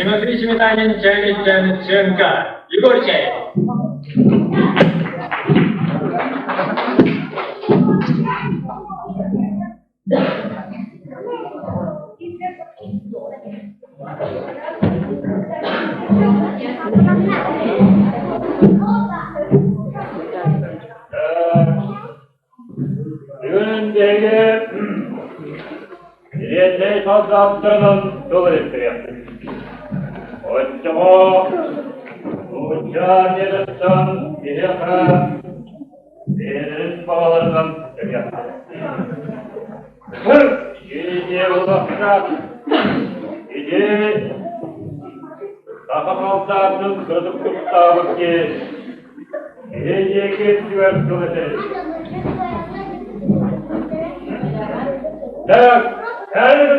Тимофей Сметанин Чээриттэн Сыаҥка, Егор Чээрин. Бүгүн биһиги Билиэннэй солдаттарынан тыл илтириэхпит. Оччоҕо нуучча армиятыттан биһиэхэ бэйэлэрин баҕаларынан кэлиэхтэрэ. Ити улахтаах ити саха солдатын кырдык туттаабыт киһи киһи диэки өттүгэр тыл этэр. Так, эр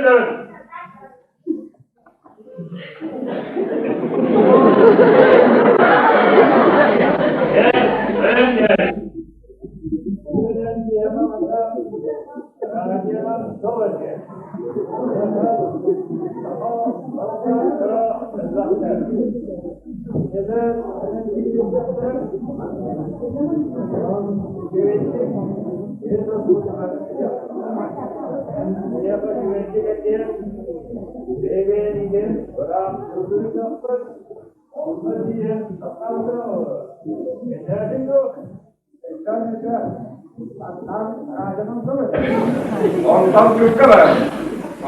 Онтон күүскэ баран,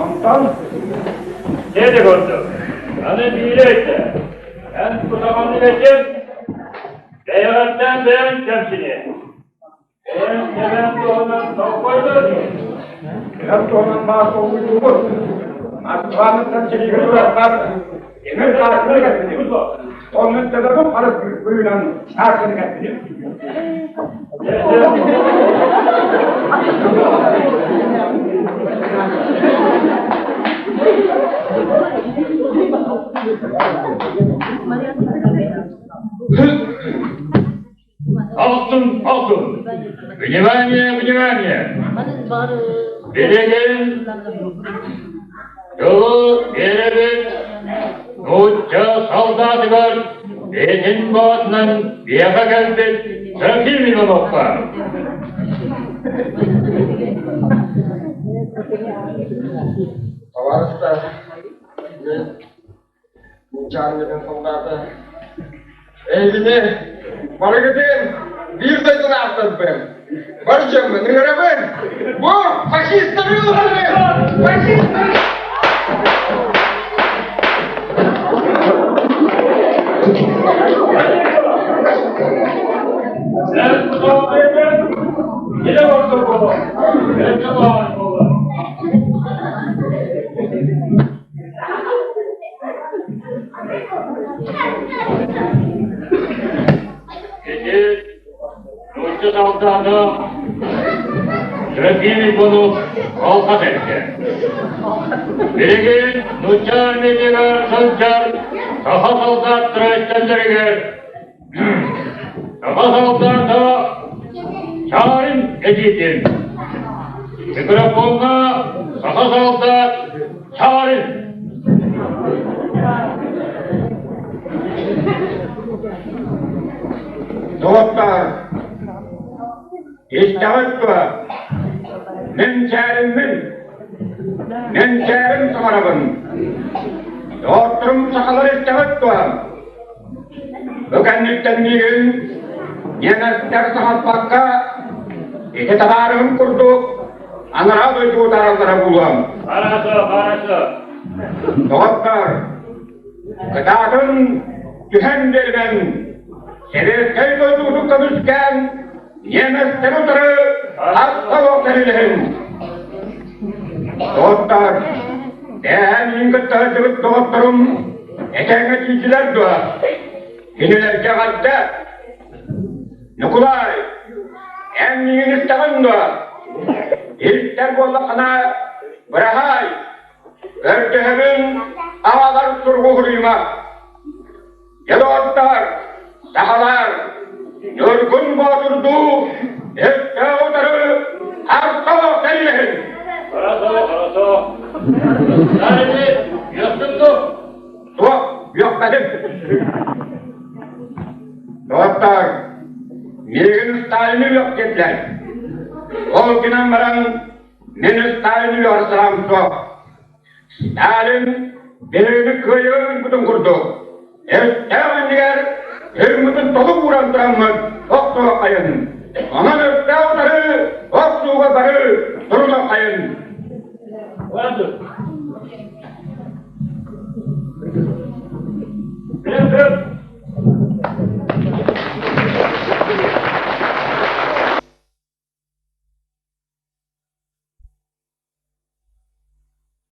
онтон Деді курдук, аны биири өйдөө. Эн кутаҕын үлэтин бэйэҕиттэн бэйэҥ кэмсиниэ. Бэйэҥ тэбэн туһунан толкуйдаа Кыһан туһунан баар толкуйдуубут. Москваныттан сэриигэ турарбар эмир саакыны кэппитим. Оннун төбөбүн харыс быынан саакыны кэппитим. Алтын, алтын! Внимание, внимание! Билигин тылы биэрэбит нуучча солдатыгар бэйэтин баҕатынан биэхэ кэлбит Трофим Ивановка. Табаарыстар, мен Нуучча армиятын солдата Эйигини барыгытын биир дойдулаахтарбын, бар дьоммун ыҥырабын! Бу фашистары утары! Фашистары! Ити нуучча солдата Трофим Иванов алҕас эргэ. Билигин нуучча армиятыгар сылдьар саха солдаттара истэллэригэр саха солдата Чаарин этиитин микрофоҥҥа саха солдат Чаарин Доҕоттоор, истэҕит дуо? Мин чээриммин, мин чээрим саҥарабын. Доҕотторум сахалар истэҕит дуо? Бу кэнниттэн миигин ньиэмэстэр саҥарбакка, ити табаарыһым курдук анараа дойду утаараллара буолуом. Хорошо, хорошо. Доҕоттор, кытаатын түһэн биэрбэн, сэбиэскэй дойдубутун көмүскээн, ньиэмэстэри утары атталох тэрилэһин. Доҕоттор, бэйэм миин кытта сылдьыбыт доҕотторум этэҥҥэ тиийдилэр дуо? Кинилэргэ эҕэрдэ! Ньукулай, эн миигин истэҕин дуо? Иһиттэр буоллаххына, быраһаай, көрдөһөбүн, аҕалар сургуһуруйума. Дьэ, доҕоттор, сахалар, Ньургун Боотурдуу өстөөх утары харса тэрилэһин! Хорошо, хорошо. Дальше, Ёстун Туох? Миигин Сталины үөх диэтилэр. Ол гынан баран мин Сталины үөҕэр санаам суох. Сталин биһигини кыайыы ылбытын курдук, өстөөх иннигэр тыыммытын толук ууран тураммыт охсуоххайын. Онон өстөөх утары охсууга бары турунуоххайын. Бэт.